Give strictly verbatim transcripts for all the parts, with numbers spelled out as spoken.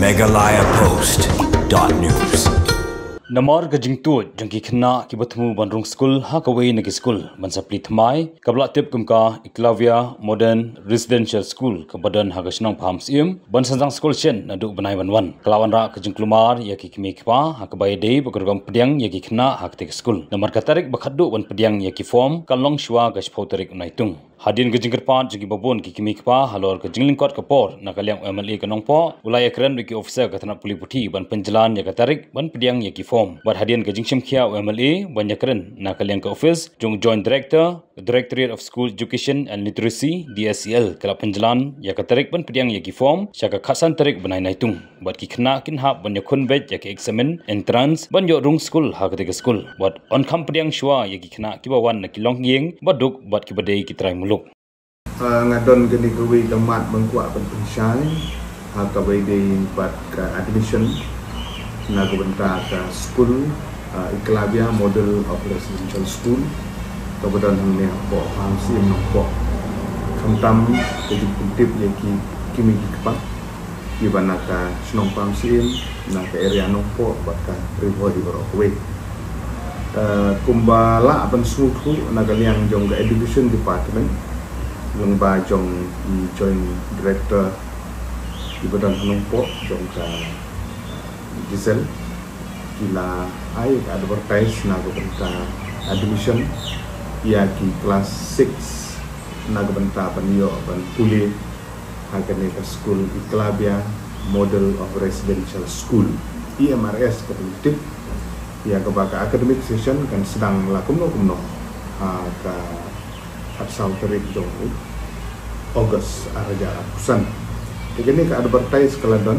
Meghalaya Post dot news. Namar ka jingtuid jong ki khynnah kiba thmu ban rung skul ha kawei na ki skul ban sa plie thymmai, kaba la tip kum ka Eklavya Model Residential School kaba don ha ka shnong Pahamsyiem, ban sa sdang skul shen naduh u bnai ban wan, ka la wanrah ka jingkulmar ïa ki kmie ki kpa ha kaba ïadei bad ka rukom pdiang ïa ki khynnah ha katei ka skul. Namar ka tarik ba khatduh ban pdiang ïa ki form ka long shwa ka shiphew tarik u Naitung. Hadien ka jingkyrpad jong kiba bun ki kmie ki kpa halor ka jinglyngkot ka por, na ka liang u M L A ka Nongpoh u la ïakren bad ki officer ka tnat pule puthi ban pynjlan ïa ka tarik ban pdiang ïa ki form. Bad hadien ka jingshim khia u M L A ban ïakren na ka liang ka office jong u Joint Director, Directorate of School Education and Literacy, D S E L, ka la pynjlan ïa ka tarik ban pdiang ïa ki form sha ka khatsan tarik bnai Naitung. Bad ki khynnah kin hap ban ïakhun beit ïa ka eksamin entrance ban ïoh rung skul ha katei ka skul. Bad yn kham pdiang shwa ïa ki khynnah kiba wan na ki longïing ba duk bad kiba dei ki trai muluk. Ah, nga don kane kawei ka mat ban kwah ban pynshai ha kaba ïadei bad ka admission na ka bynta ka skul, ah, Eklavya Model of Residential School kaba don hangne hapoh Pahamsyiem Nongpoh. Khamtam ka jingpyntip ïa ki kmie ki kpa kiba na ka shnong Pahamsyiem, na ka area Nongpoh bad ka Ri Bhoi baroh kawei. Eh, kumba lah ban sngewthuh na ka liang jong ka Education Department lyngba jong i Joint Director iba don ha Nongpoh jong ka, eh, D S E L, ki la ai ka advertise na ka bynta admission ïa ki class six na ka bynta ban ïoh ban pule ha kane ka skul Eklavya Model of Residential School, E M R S ka pyntip, ïa kaba ka academic session kan sdang la kumno kumno ha ka khatsaw tarik jong u August ar hajar arphew san. Te kane ka advertise ka la don,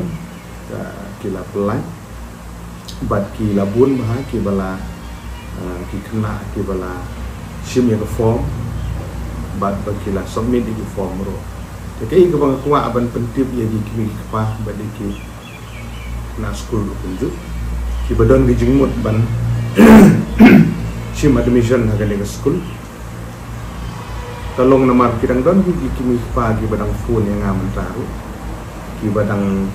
ka ki la pynlait bad ki la bun bha kiba la, ah, ki khynnah kiba la shim ïa ka form bad ba ki la submit ïa ki form ruh. Te kaei kaba nga kwah ban pyntip ïa ki kmie ki kpa bad ïa ki khynnah skul ruh kumjuh, kiba don ki jingmut ban shim admission ha kane ka skul. Ka long namar ki dang don ki, ki kmie ki kpa kiba dang phone ïa nga mynta ruh, kiba dang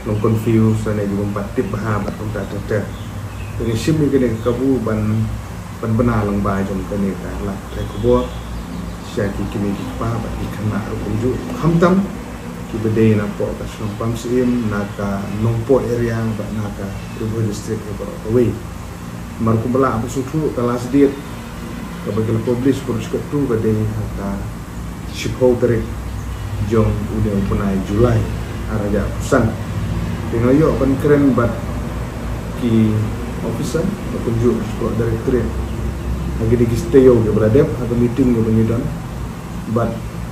long confuse ne kiba ym pat tip bha bad kumta ter ter. Te ngi shim ïa kane ka kabu ban, ban bna lyngba jong kane ka lad pathai khubor sha ki kmie ki kpa bad ki khynnah ruh kumjuh, khamtam kiba dei napoh ka shnong Pahamsyiem, na ka Nongpoh area bad na ka Ri Bhoi District ïa baroh kawei. Namar kumba lah ban sngewthuh, ka last date kaba ki la publish pyrshah katto ka dei ha ka shiphew tarik jong une u bnai July ar hajar arphew san. Te nga ïoh ban kren bad ki officer ba kumjuh sha ka directorate ha kine ki taïew kiba la dep, ha ka meeting kaba ngi don. Bad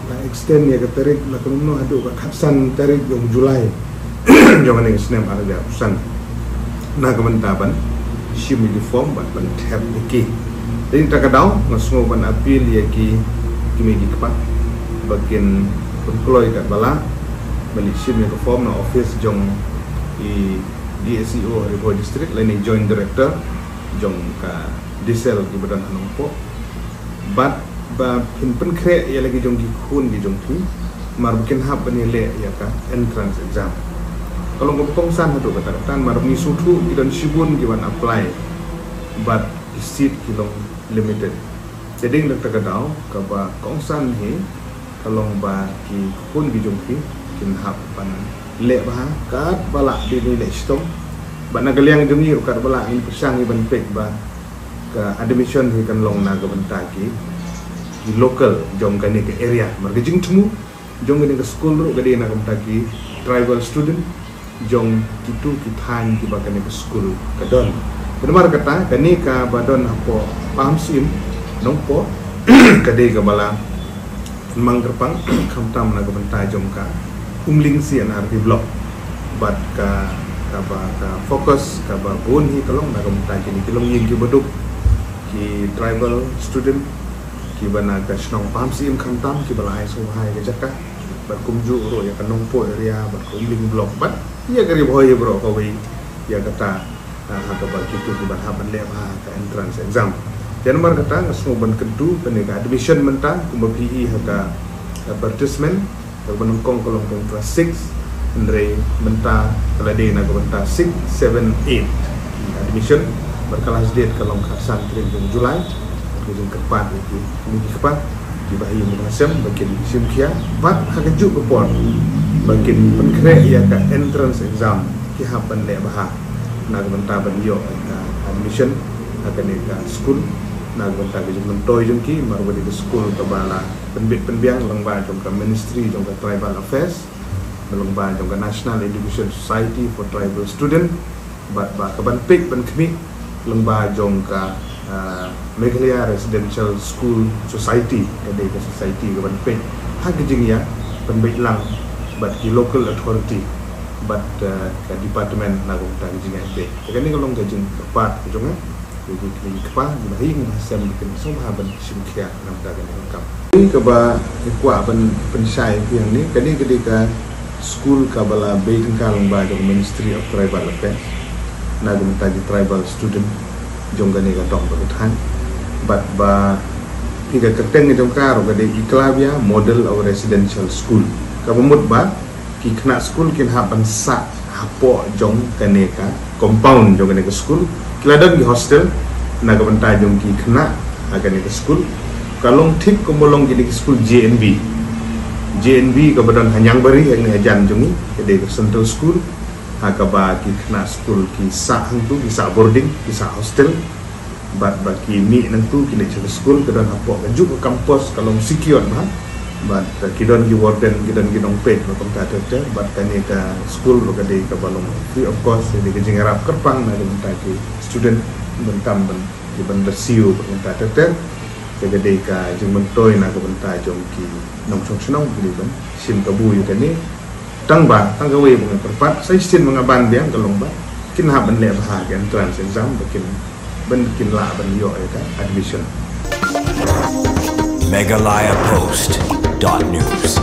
la extend ïa ka tarik, la kumno haduh ka khatsan tarik jong July jong kane ka snem ar hajar arphew san, na ka bynta ban shim ïa ki form bad ban thep ïa ki. Te kata ka daw nga sngew ban appeal ïa ki kmie ki kpa ba kin pynkloi katba lah ban leit shim ïa ka form na office jong i D S E O Ri Bhoi District lane Joint Director jong ka D S E L kiba don ha Nongpoh. Bad ba phin pynkhreh ïa la ki jong ki khun ki jong phi, namar ba kin hap ban ïaleh ïa ka entrance exam. Ka long kaba kongsan haduh katta katta, namar ba ngi sngewthuh ki don shibun ki wan apply bad ki seat ki long limited. Te dei na kata ka daw kaba kongsan hi ka long ba ki khun ki jong phi kin hap ban leh bha katba lah, dei ban leh shitom. Bad na ka liang jong ngi ruh katba lah ngin pyrshang hi ban peit ba ka admission hi kan long na ka bynta ki, ki local jong kane ka area. Namar ka jingthmu jong kane ka skul ruh ka dei na ka bynta ki tribal student jong kito ki thaiñ kiba kane ka skul ka don. Te namar kata, kane kaba don hapoh Pahamsyiem Nongpoh ka dei kaba la pynmang kyrpang khamtam na ka bynta jong ka Umling C and R D block. Bad ka, kaba ka focus kaba bun hi ka long na ka bynta kine ki longïing kiba duk, ki tribal student kiba na ka shnong Pahamsyiem khamtam, kiba la ai sngewbha ïa ka jaka. Bad kumjuh ruh ïa ka Nongpoh area bad ka Umling block bad ïa ka Ri Bhoi baroh kawei, ïa kata, ah, ha kaba kito kiba hap ban leh bha ha ka entrance exam. Te namar kata nga sngew ban kyntu kane ka admission mynta, kumba phi i ha ka advertisement, kaba nyngkong ka long ka class six, Hynrei mynta ka la dei na ka bynta six, seven, eight admission. Bad ka last date ka long khatsan tarik jong July. Ka jingkyrpad ïa ki kmie ki kpa, ki bahaïing ki bahasem ba kin shim khia bad ha kajuh ka por ba kin pynkhreh ïa ka entrance exam, ki hap ban leh bha na ka bynta ban ïoh ka admission ha kane ka skul, na ka bynta ka jingmyntoi jong ki, namar ba dei ka skul kaba la pynbit pynbiang lyngba jong ka Ministry jong ka Tribal Affairs, lyngba jong ka National Education Society for Tribal Student, bad ba ka ban peit ban khmih lyngba jong ka, ah, Meghalaya Residential School Society, ka dei ka society ka ban peit ha ka jingïa pynbeit lang bad ki local authority bad, ah, ka department na ka bynta ka jingïa peit. Kane ka long ka jingkyrpad ka jong nga ïa ki kmie ki kpa, ki bahaïing bahasem, ba kin sngewbha ban shim khia na ka bynta kane ka kam. Kaba kwah ban pynshai ïa phi hangne, kane ka dei ka skul kaba la bei tyngka lyngba jong Ministry of Tribal Affairs na ka bynta ki tribal student jong kane ka dong bad ka thaiñ. Bad ba phi, ka kyrteng jong ka ruh ka dei Eklavya Model of Residential School. Kaba mut ba ki khynnah skul kin hap ban sah hapoh jong kane ka compound jong kane ka skul. Ki la don ki hostel na ka bynta jong ki khynnah ha kane ka skul. Ka long thik kumba long kine ki skul J N V. J N V kaba don ha Niangbari, hangne hajan jong ngi, ka dei ka central school. Ha kaba ki khynnah skul ki sah hangtu, ki sah boarding, ki sah hostel. Bad ba ki mih nangtu, ki leit sha ka skul, ka don hapoh kajuh ka campus, ka long secured bha. Bad, eh, ki don ki warden, ki don ki nongpeit, bad kumta ter ter. Bad kane ka skul ruh ka dei kaba long free of cost, ka dei ka jingïarap kyrpang na ka bynta ki student, ban kam ban, ki ban da siew, bad kumta ter ter. Ka dei ka jingmyntoi na ka bynta jong ki nongshong shnong, ki dei ban shim kabu ïa kane. Tang ba, tang kawei ba nga kyrpad, sa shisien ba nga ban biang ka long ba kin hap ban leh bha ka entrance exam, ba kin, ban kin lah ban ïoh ïa ka admission. Meghalaya Post dot news.